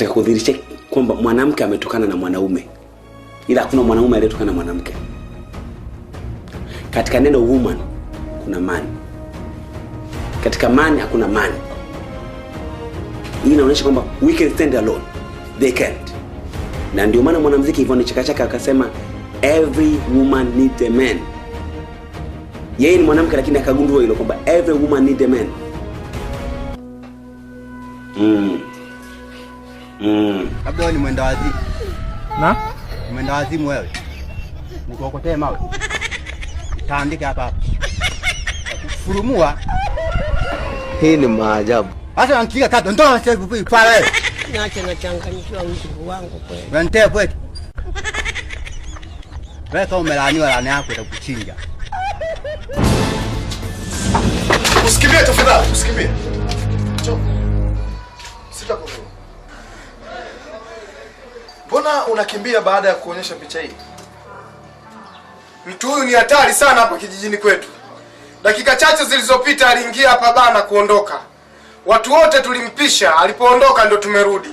Katika kudhihirisha kwamba mwanamke ametokana na mwanaume, ila hakuna mwanaume aliyetokana na mwanamke. Katika neno woman kuna man, katika man hakuna man. Hii inaonyesha kwamba we can stand alone, they can't. Na ndio maana mwanamuziki Yvonne Chaka Chaka akasema every woman needs a man. Yeye ni mwanamke lakini akagundua hilo kwamba every woman needs a man. Labda wewe ni mwenda wazimu. Na? Ni mwenda wazimu wewe. Nikuokotee mawe. Taandike hapa hapa. Furumua. Hii ni maajabu. Sasa unanipiga kado, ndio unasema pale wewe. Niache nachanganyikiwa mjukuu wangu kweli. Unanitea kwetu. Wewe kama umelaaniwa, laana yako itakuchinja. Usikimbie tafadhali, usikimbie. Njoo. Sitakudhuru. Mbona unakimbia baada ya kuonyesha picha hii? Mtu huyu ni hatari sana hapa kijijini kwetu. Dakika chache zilizopita aliingia hapa bana kuondoka. Watu wote tulimpisha, alipoondoka ndo tumerudi.